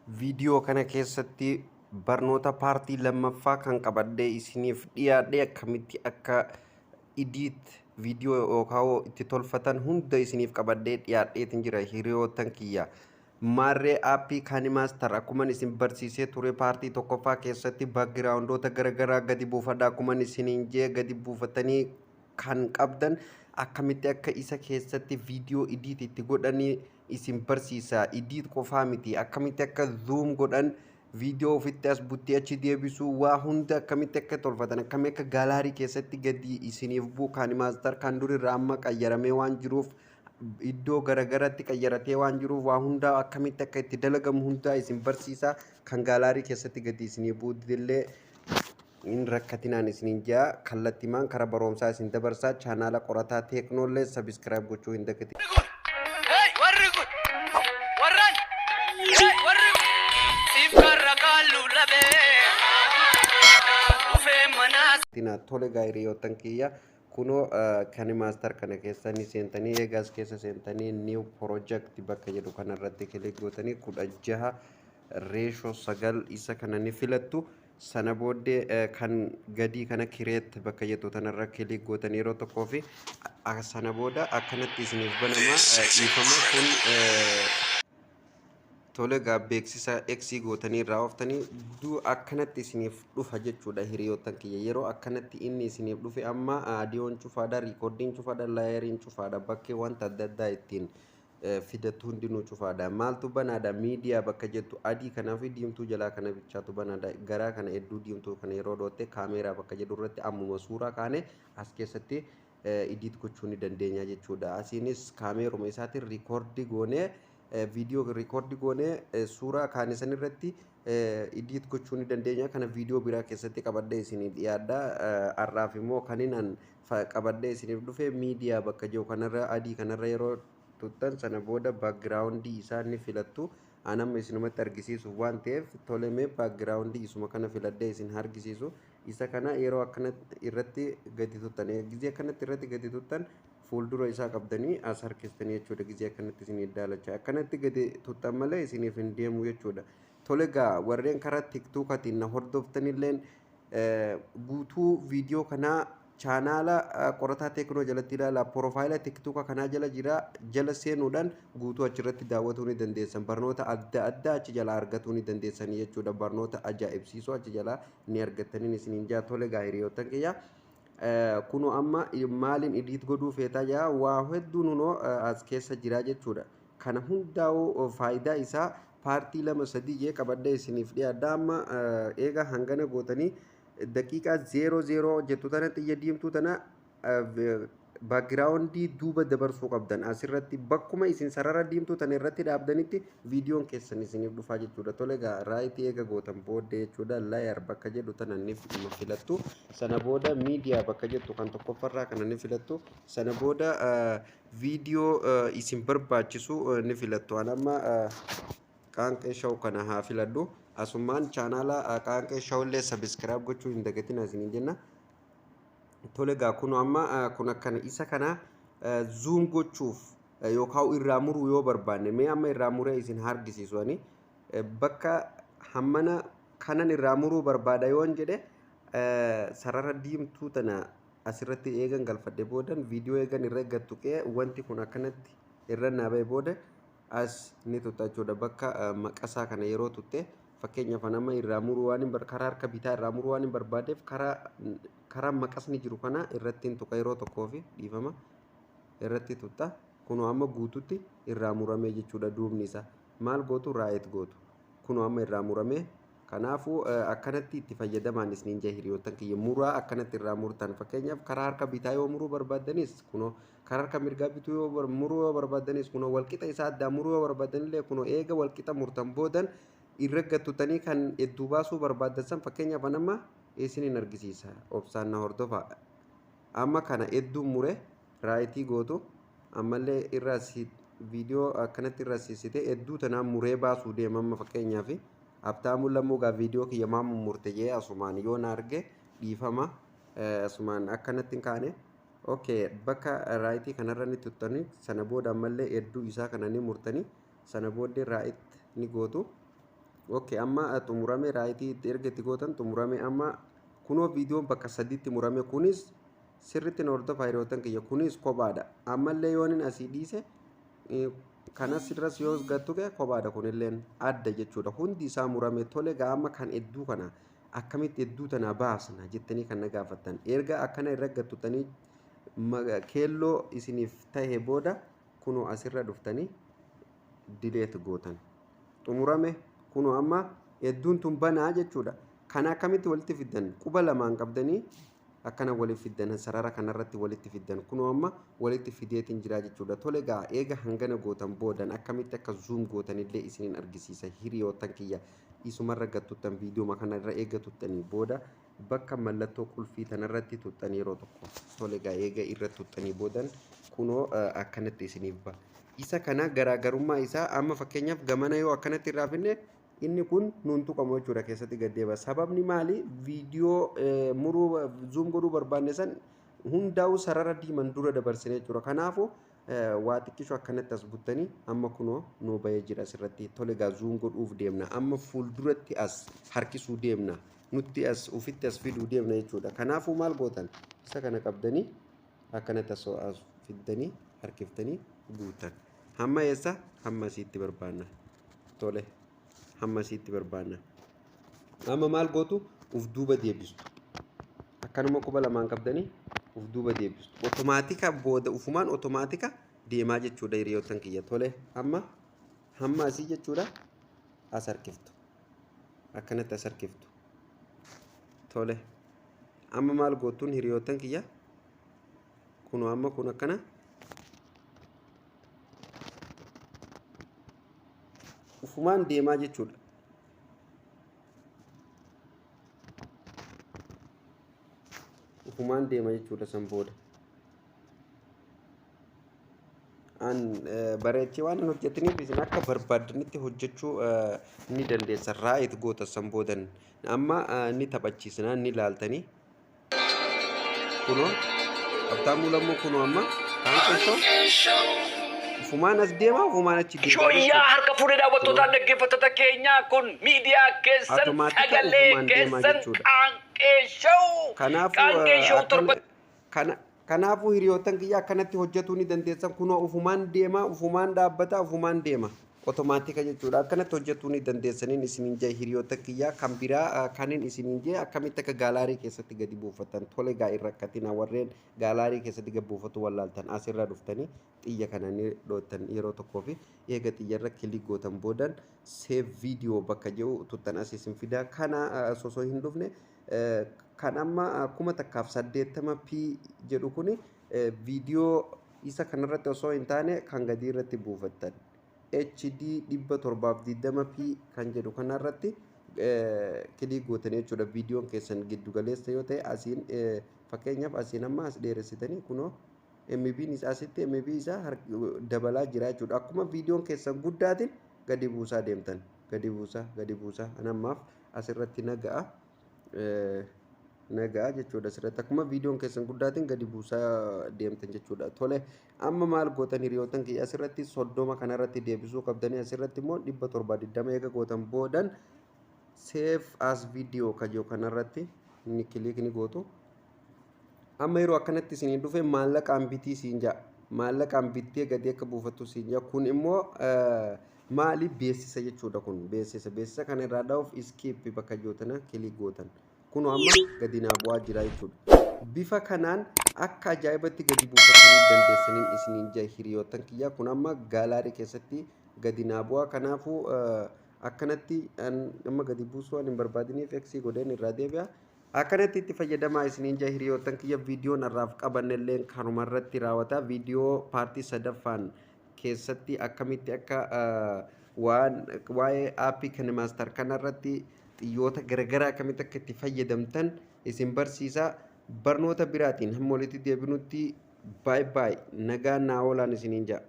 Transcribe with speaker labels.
Speaker 1: Viidiyoo kana keessatti barnoota paartii lammaffaa kan qabadhee isiniif dhiyaadhe, akkamitti akka edit viidiyoo yookaan itti tolfatan hunda isiniif qabadhee dhiyaadheetin jira, hiriyoottan kiyya. Maarree, aappii KineMaster akkuman isin barsiisee ture paartii tokkoffaa keessatti, backgroundoota garaagaraa gadi buufadha akkuman isiniin jee, gadi buufatanii kan qabdan akkamitti akka isa keessatti viidiyoo edit itti godhanii isin barsiisa. Edit qofaa miti, akkamitti akka zoom godhan, viidiyoo ofitti as buttee achi deebisuu, waa hunda akkamitti akka tolfatan, akkamitti akka gallery keessatti gadi isiniif bu'u, KineMaster kan durirraa amma qayyaramee waan jiruuf, iddoo garagaratti qayyaratee waan jiruuf, waa hundaa akkamitti akka itti dalagamu hundaa isin barsiisa. Kan gallery keessatti gadi isiniif bu'u illee hin rakkatinaan isiniin jaa. Kallattimaan karaa barumsaa isin dabarsaa. Chaanaala Qorataa Teeknoollee subscribe gochuu hin dagatin.
Speaker 2: Hey, warri kun warran, hey, warri kun siif karra kaallu labee dhufee manaa.
Speaker 1: Tole gaa, hiriyoottan kiyya, kunoo KineMaster kana keessa ni seentanii, eegaas keessa seentanii, new project bakka jedhu kanarratti click gootanii, 16:9 isa kana ni filattu. Sana booddee kan gadii kana create bakka jettu tanarra click gootanii yeroo tokkoo fi sana booda akkanatti isiniif banama. Dhiifama, kun tole gaa, beeksisa eksii gootanii irraa ooftanii duu akkanatti isiniif dhufa jechuudha. Hiriyoottan kiyya, yeroo akkanatti inni isiniif dhufe, amma audioon cufaadha, recordiin cufaadha, layeriin cufaadha, bakkee wanta adda addaa ittiin fidatu hundinuu cufaadha. Maaltu banaadha? Miidiyaa bakka jettu adii kanaa fi diimtuu jalaa kana bichaatu banaadha. Garaa kana hedduu diimtuu kana yeroo dhootte, kaameeraa bakka jedhu irratti ammuma suuraa kaane as keessatti edit gochuu ni dandeenya jechuudha. Asiinis kaameeruma isaatiin record goonee, viidiyoo record goonee, suuraa kaane san irratti edit gochuu ni dandeenya. Kana viidiyoo biraa keessatti qabadhee isinii dhiyaadha. Har'aaf immoo kanin an qabadhee isiniif dhufe, miidiyaa bakka jiru kanarra, adii kanarra yeroo tuttan, sana booda backgroundii isaa ni filattu. An amma isinumatti argisiisuuf waan ta'eef, tolemee backgroundii isuma kana filadhee isin argisiisu. Isa kana yeroo akkanatti irratti gadi tuttan, gizee akkanatti irratti gadi tuttan, fuuldura isaa qabdanii as harkistanii jechuudha. Gizee akkanatti isin daalacha akkanatti gadi tuttan malee isiniif hin deemu jechuudha. Tole gaa, warreen karaa TikTokatiin na hordoftanilleen, guutuu viidiyoo kanaa chaanaala Qorataa Teeknoo jalatti ilaala. Profile TikToka kanaa jala jira. Jala seenuudhaan guutuu achirratti daawwatuu ni dandeessan. Barnoota adda addaa achi jala argatuu ni dandeessan jechuudha. Barnoota ajaa'ibsiisoo achi jala ni argattaniin isiniin jaa. Tole gaa, hiriyoottan kiyya, kunoo amma maaliin edit godhuu feetaa jaa. Waa hedduu nunoo as keessa jira jechuudha. Kana hundaa'uu faayidaa isaa paartii lama sadii jee qabadhee isiniif dhiyaadha. Amma eega hangana gootanii, daqiiqaa 00 jettu tana, xiyya diimtuu tana backgroundii duuba dabarsuu qabdan. Asirratti bakkuma isin sarara diimtuu tana irratti dhaabdanitti viidiyoon keessan isiniif dhufaa jechuudha. Tole egaa, rightii eega gootan booddee jechuudha, layer bakka jedhu tana ni filattu. Sana booda miidiyaa bakka jettu kan tokkoffarraa kana ni filattu. Sana booda viidiyoo isin barbaachisu ni filattu. An amma Qaanqee Show kana haa filadhu. Asumaan chaanaala Qaanqee Show illee subscribe gochuu hin dagatina isiniin jenna. Tole gaa, kun amma kun akkana. Isa kana zoom gochuuf yookaan irraa muruu yoo barbaanne, mee amma irraa muree isin argisiisu. Ani bakka hammana kanan irraa muruu barbaada yoon jedhe, sarara diimtuu tana asirratti eegan galfadhe boodan, viidiyoo eegan irra tuqee, wanti kun akkanatti irra naa ba'e booda, as ni tuqxa jechuudha. Bakka maqasaa kana yeroo tuqxe, fakkeenyaaf nama irraa muruu waan hin karaa harka bitaa irraa muruu waan hin barbaadeef, karaa maqasni jiru kana irratti hin tuqa yeroo tokkoo fi dhiifama irratti tuqxa. Kunoo amma guututti irraa muramee jechuudha duubni isaa. Maal gootu? Right gootu. Kunoo amma irraa muramee. Kanaafuu akkanatti itti fayyadamaan isiniin jee, hiriyoottan kiyya. Muraa akkanatti irraa murtan, fakkeenyaaf karaa harka bitaa yoo muruu barbaaddanis kunoo, karaa harka mirgaa bituu yoo muruu yoo barbaaddanis kunoo, walqixa isaa addaa muruu yoo barbaaddanillee kunoo. Eega walqixa murtan boodan, irra gattutanii kan hedduu baasuu barbaaddan san, fakkeenyaaf amma isiniin argisiisa, obsaan na hordofaa. Amma kana hedduu mure, rightii gootu. Ammallee irraa viidiyoo akkanatti irra siisite, hedduu tanaan muree baasuu deema. Amma fakkeenyaaf Habtaamuu Lammuu gaa viidiyoo kiyya maa mummurte jee asumaan yoo na arge dhiifama. Asumaan akkanatti hin kaane. Okay, bakka rightii kanarra ni tuttanii, sana booda ammallee hedduu isaa kana ni murtanii, sana booddee right ni gootu. Okay, amma xumurame. Right erga itti gootan xumurame. Amma kunoo viidiyoon bakka sadiitti murame. Kunis sirritti na hordofaa, hiriyoottan kiyya. Kunis kophaadha. Ammallee yoonin asii dhiise, kanas irras yoo gattuqe kophaadha, kunilleen adda jechuudha. Hundi isaa murame. Tole gaa, amma kan hedduu kana akkamitti hedduu tana baasna jettanii kan na gaafattan, erga akkana irra gattutanii keelloo isiniif tahe booda kunoo asirra dhuftanii delete gootan. Xumurame. Kunoo amma hedduun tun banaa jechuudha. Kana akkamitti walitti fiddan? Quba lamaan qabdanii akkana walitti fiddan, sarara kanarratti walitti fiddan. Kunoo amma walitti fideetiin jira jechuudha. Tole gaa, eega hangana gootan boodan akkamitti akka zoom gootanillee isiniin argisiisa, hiriyoottan kiyya. Isumarra gattuttan, viidiyoo kanarra eega tuttanii booda bakka mallattoo qulfii tanarratti tuxxan yeroo tokko. Tole gaa, eega irra tuxxanii boodan kunoo akkanatti isiniif ba'a. Isa kana garaagarummaa isaa amma fakkeenyaaf gamana yoo akkanatti irraa finne, inni kun nuun tuqamu jechuudha, keessatti gaddeeba. Sababni maali? Viidiyoo muruu, zoom godhuu barbaanne san hundaa'u sarara diiman dura dabarsine jechuudha. Kanaafuu waa xiqqishu akkanatti as buttanii amma kunoo nuu bahee jira asirratti. Tole gaa, zoom godhuuf deemna. Amma fuulduratti as harkisuu deemna. Nutti as ufitti as fiduu deemna jechuudha. Kanaafuu maal gootan? Isa kana qabdanii akkanatti as fiddanii harkiftanii guutan. Hamma eessa? Hamma asiitti barbaanna. Tole, hamma asiitti barbaanna. Amma maal gootu? Uf duuba deebistu. Akkanuma quba lamaan qabdanii uf duuba deebistu. Otomaatika booda ufumaan otomaatika deemaa jechuudha, hiriyoottan kiyya. Tole, amma hamma asii jechuudha, as harkiftu. Akkanatti as harkiftu. Tole. Amma maal gootuun, hiriyoottan kiyya? Kunoo amma kun akkana ufumaan deemaa jechuudha. Ufumaan deema jechuudha san booda. An bareechee waan hin hojjetiniif isin akka barbaaddanitti hojjechuu ni dandeessa. Right goota san boodan. Amma ni taphachiisna, ni laaltanii. Kunoo Habtaamuu Lammuu, kunoo amma kaan ufumaan as deema, ufumaan achi deema
Speaker 2: Shooyyaa
Speaker 1: jechuudha.
Speaker 2: harka fuudhee daawwattootaa, dhaggeeffattoota keenyaa, kun miidiyaa keessan,
Speaker 1: Automaatika
Speaker 2: sagalee
Speaker 1: ufumaan deemaa
Speaker 2: keessan,
Speaker 1: jechuudha.
Speaker 2: Qaanqee Show.
Speaker 1: Kanaafuu
Speaker 2: Qaanqee Show torba
Speaker 1: kanaafuu hiriyoottan kiyya, akkanatti hojjetuu ni dandeessan. Kunoo ufumaan deema, ufumaan dhaabbata, ufumaan deema. Otomaatika jechuudha. Akkanatti hojjetuu ni dandeessaniin isiniin jee, hiriyoottan kiyya. Kan biraa kanin isiniin jee akkamitti akka gallery keessatti gadi buufatan. Tole gaa, hin rakkatina. Warreen gallery keessatti gad buufatu wallaaltan, asirra dhuftanii xiyya kana ni dhoottan yeroo tokkoo fi eega xiyyarra click gootan boodan save video bakka jedhu tuttan, as isin fidaa. Kana osoo hin dhufne, kan amma 1080 p jedhu kuni viidiyoo isa kanarratti osoo hin taane kan gadii irratti buufattan. HD 720 p kan jedhu kanarratti click gootanii jechuudha. Viidiyoon keessan giddu galeessa yoo ta'e, asiin fakkeenyaaf asiin amma as dheeressitanii kunoo MB'n isaa asitti MB isaa dabalaa jira jechuudha. Akkuma viidiyoon keessan guddaatiin gadi buusaa deemtan. Gadi buusaa, gadi buusaa. Anammaaf asirratti naga'a. Naga'a jechuudha asirratti. Akkuma viidiyoon keessan guddaatiin gadi buusaa deemtan jechuudha. Tole, amma maal gootan, hiriyoottan kiyya? Asirratti 30 kanarratti deebisuu qabdanii, asirratti immoo 720 eega gootan boodan save as video kajoo kanarratti ni click ni gootu. Amma yeroo akkanatti isinii dhufe maallaqaan bitii siin ja'a. Maallaqaan bittee gadi akka buufattu siin ja'a. Kun immoo maali? Beeksisa jechuudha kun. Beeksisa. Beeksisa kana irraa dha'uuf skip bakka jootana click gootan. Kun amma gadi naa bu'aa jira jechuudha. Bifa kanaan akka ajaa'ibatti gadi buufachuu ni dandeessaniin isiniin jaa, hiriyoottan kiyya. Kun amma gallery keessatti gadi naa bu'aa. Kanaafuu akkanatti amma gadi buusuu waan hin barbaadiniif X godheen irraa deebi'a. Akkanatti itti fayyadamaa isiniin jaa, hiriyoottan kiyya. Viidiyoon har'aaf qabannelleen kanuma irratti raawwata. Viidiyoo part sadaffaan keessatti akkamitti akka waan waa'ee app KineMaster kanarratti xiyyoota garaagaraa akkamitti akka itti fayyadamtan isin barsiisa. Barnoota biraatiin hamma walitti deebinutti, baay'ee baay'ee nagaan naa oolaan isiniin jaa.